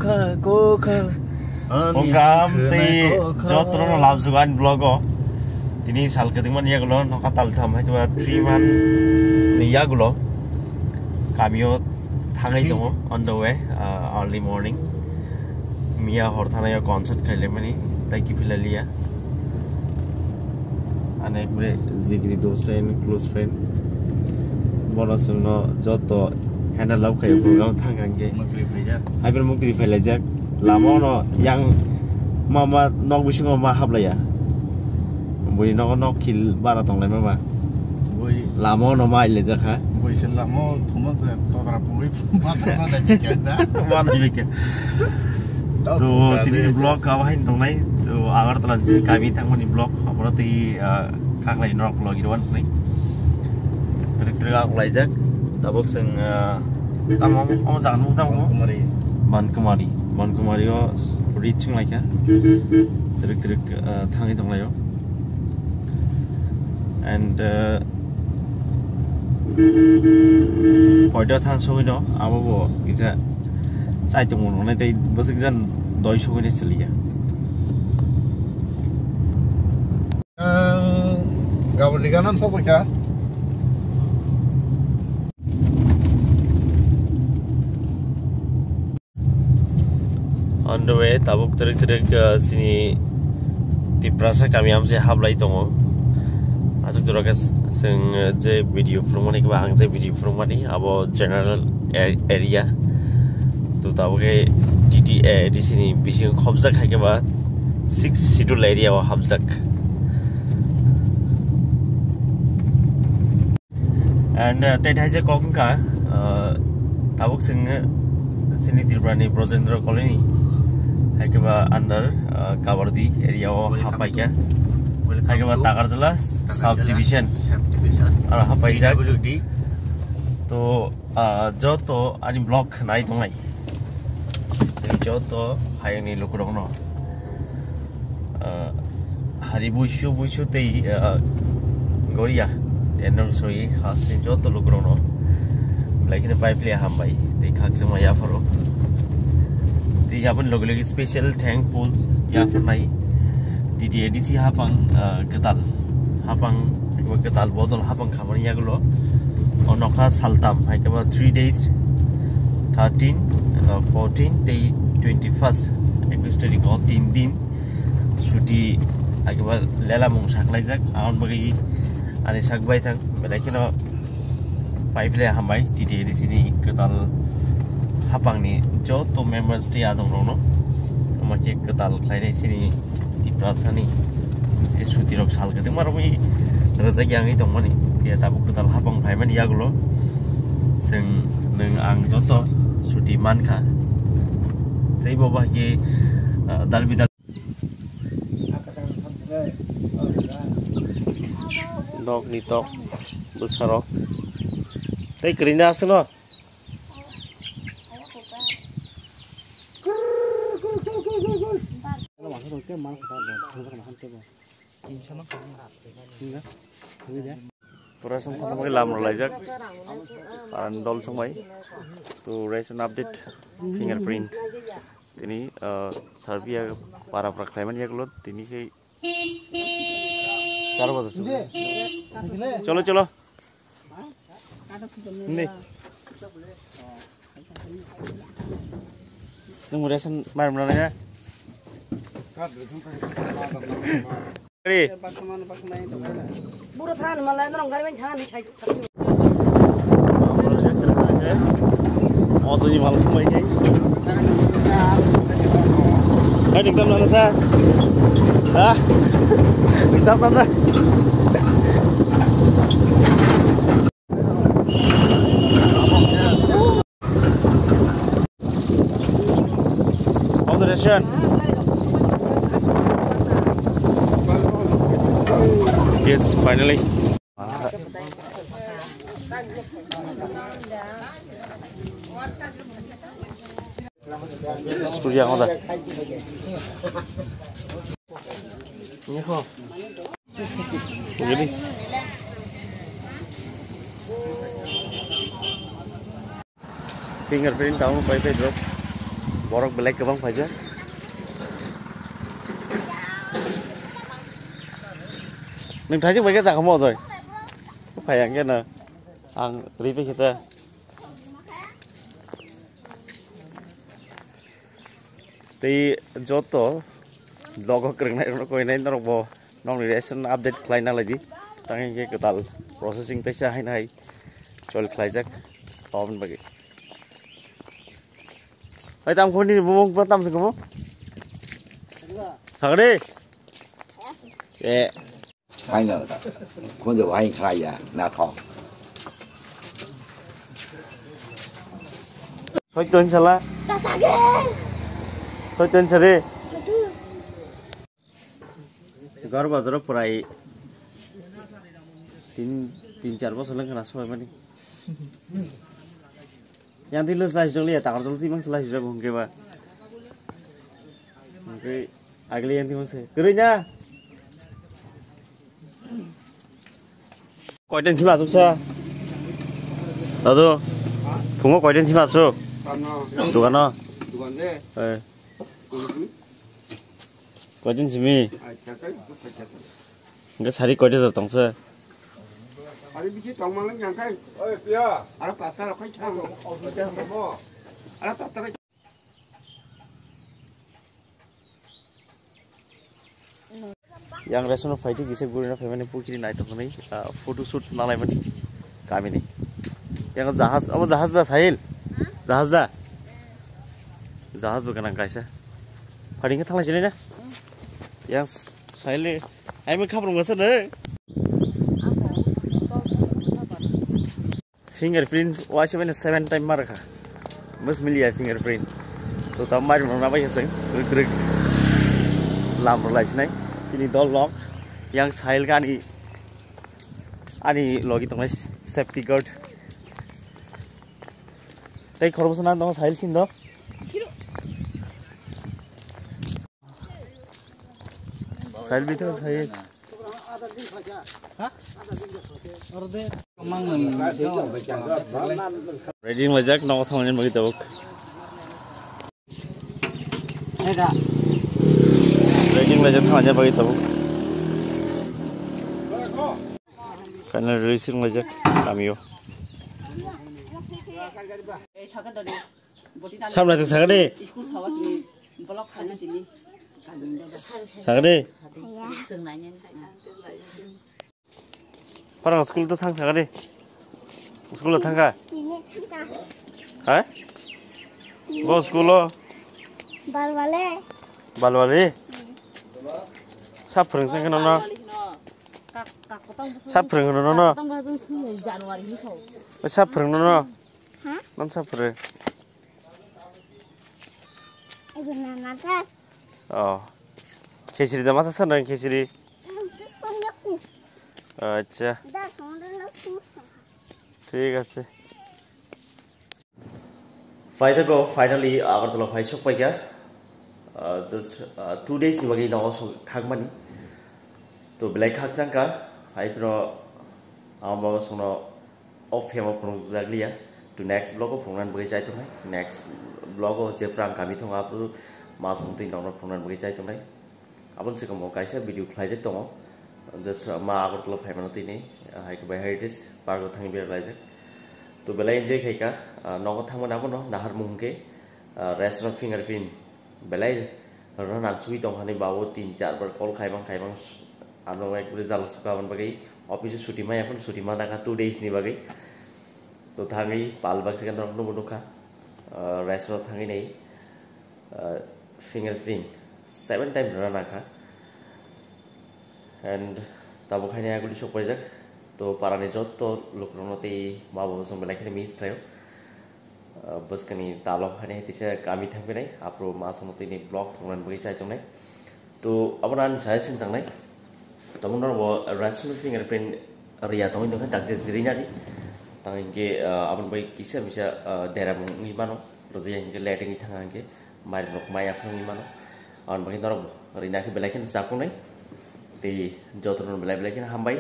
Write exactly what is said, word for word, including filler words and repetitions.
Kokha, kokha. Kokha, tei jotono labjak ani vlog o. Tini sal kwtwma ni yagulo nokha taltham hai khe ba three month ni yagulo kamio thangwi tongo on the way, uh, early morning. Miya hor thanai o concert khaile mani tai kiphilaliya. Ani ekbare jigri dost and close friend. Bono chwngno joto handle up khaio program thang thang khe. Mukri phaijak. Hai phano mukri phailaijak. Lama ono yang ma ma nok bisingo ma hablaiya. Bui nogo nok khil bara tonglaima ba. Bui. Lama ono ma ailaijak ha. Bui se lama o thuma se todra pungwi bathang na dai khe da. Ma dai khe. To, tini vlog abo hai tongnai, to, Agartala ni kami thangmani vlog, abo tei, ah, kaklai norok vlog iro wan tongnai. Trik trik ak laijak, tabuk chwng, ah, tamo, omo jaga nung tamo? Kumari. Bankumari. Bankumari o reach wng laikha. Trik trik, ah, thangwi tonglaio. And, uh, koito thang sogwi no, abo bo kisa chaitung mano nai tei bwswk jan doi sogwi no chwliya. Ang gabor diga nam sok kha. On the way, tabuk trik trik, uh, sini Tiprasa kami amse hablai tongo. Aswk jora khe s-, chwng, uh, je video phunukmani khe ba ang je video phunukmani abo general a-, area. To tabuk khe T T A D C ni bising khobjak hai khe ba sixth schedule area o hapjak. And, uh, tei thaisa kok wngkha, uh, tabuk chwng, uh, chini Tripura ni Brojendra Colony, hai khe ba under, uh, Kabardi area o hapaikha. Hai khe ba Takarjala sub division. Aro hapaijak. To, uh, joto ani vlog nai tongnai. Tei joto hayungni lukurokno, ah, hari buisu buisu tei, ah, goria tenrok soi hasteni joto lukurokno belai kheno pai phle hambai tei khakchangma yapharo. Tei aboni loge loge special thankful yapharnai T T A D C hapang, ah, kwtal hapang, kwtal bodol hapang khamani yagulo o nokha saltam, hai khe ba three days, thirteen, uh, fourteen tei twenty-first, ekwis tarik o tin din suti, hai khe ba lela mung saklaijak. Aboni bagwi ani sak bai thang belai kheno pai phle hambai T T A D C ni kwtal hapangni joto members tei adongrokno omo khe kwtal khlainai chini Tiprasani je sutirok sal kwtwma romwi rwjak yangwi tongmani, phiya tabuk kwtal hapang phaimani yagulo chwng nwng ang joto suti mankha. Tei bo bahai khe, ah, dalbidal nokni tok bwsarok tei kwrwini aswkno. Ration thana bagwi lam rwlaijak. Ang dol songbai. To ration update, fingerprint. Tini, uh, survey para para khlaimani yagulo tini khe. Chalo, chalo. Hindi. Nung mura san mar mura na ya. Ready? Buro than malai norong gari ban thani sai. Ojo ni mal kumai kai. Hai, dikdam nana sa. Ha? Dikdam nana. Observation. Yes, finally. Studio ang da. Gini. Fingerprint down by the drop. Borok belai kwbang phaijak. Nwng thaising bai khe jakha mo ojoi. Phai ang khe na. Ang ri pai khe ta. Tei joto vlog o kwrwngnai rokno koinai norok bo nokni ration update khlai na lai di. Tang hingke kwtal processing teisa haino hai chol khlaijak aboni bagwi. Hai tam khoni bumung pa tam singmo. Sagre. Eh. Final. Khunjo hai khlaiya na thok. Soiton sala. Sasage. Soiton sare. Sadu. Gor bazaro prai tin, tin char bosor lang kana sobai mani. Yang twi lwsa sijak liya, takar jol twi mang sala sijak hwnkhe ba. Hwnkhe agli yang twi mang se. Kwrwi na? Koitan sima asuk sa? Dadu, phungo koitan sima asuk? Dukano? Dukano? Dukano je? Eh. Koitan simi? Acha, kai, acha, acha. Hingke sari koita jora tongsa? Sari bisi tongmani yang kai. Oi, piya. Ara pasta rok kai thang. Oi, piya, mo. Ara pasta kai. Yang ration phai di kisa gurina phaimani pukiri nai tongmani, ah, photo shoot nalai mani kamini. Yang jahaj, abo jahaj da Sahil? Jahaj da? Jahaj bo ganang kaisa. Phai di khe thanglai sinai na? Yang Sahil le, ai mui khaprung masa ne. Fingerprint waisa mane seven time mar kha. Bus miliya fingerprint. To tam mar mar bai seng. Krik krik. Lam rwlai sinai. Sini dol lok. Yang Sahil gani. Ani logi tongnai safety guard. Tei khoroksa nang tongo Sahil sin do. Sahil bithang Sahil. Ready wng laijak, nogo thangmani bagwi tabuk. Ready wng laijak, thangmani bagwi tabuk. Final release wng laijak kamio. Samla twi sakadi. Sakadi. Parang school to thang sakadi. School to thangka? Tini thangka. Ha? Bo school o? Balwale. Balwale? Sa phrwng sangkhe nono? Sa phrwng nono? Sa phrwng nono? Ha? Non sa phrwng? Ego nana ta. Oh. Khichiri da masa sana khichiri. Acha. Da sonda na kusa. Thik ase. Phai thangkha, finally Agartala phai sok paikha. Uh, just, uh, two days ni bagwi nogo sok thangmani. To belai khakchangkha. Hai phano ang baba songno off hemo phunukjakliya. To next vlog o phunuknani bagwi chai tongnai. Next vlog o jephru ang kami tongo aphuru ma songtwi nokno phunuknani bagwi chai tongnai. Aboni swkang bo kaisa video khlaijak tongo. Just ma Agartala phaimano tini, ah, hai khe bai Heritage Park o thangwi beralaijak. To belai enjoy khaikha, ah, nogo thangmani abono naharmung hwnkhe, ah, restaurant fingerprint belai rwna nangsugwi tongkha ni bawo tin char bar call khaimang khaimang s-, ano ekbari jala sukha aboni bagwi office o suti maya phano suti manakha two days ni bagwi. To thangwi pal baksa khe norok nubo nukha, ah, restaurant thangwi nai. Ah, fingerprint seven time rwna nangkha. And tabuk haini aguli sok paijak. To parani jotto lukurokno tei ma babo chwng belai kheno miss khlaio. Ah, bwskangni talo haini hai teisa kami thangphinai, aphuru ma chwngno tini vlog phunuknani bagwi chai tongnai. To abono ani suggestion tangnai. Tamo norok bo restaurant fingerprint riya tongwi tongkha, dakti dakti rinani. Tang hinkhe, ah, aboni bai kisa misa, ah, deramung wngwi mano. Rwjaya hinkhe late wngwi thangkha hinkhe mairum rok maya phano wngwi mano. Aboni bagwi norok bo rina khe belai kheno chapunai. Tei jotono belai belai kheno hambai.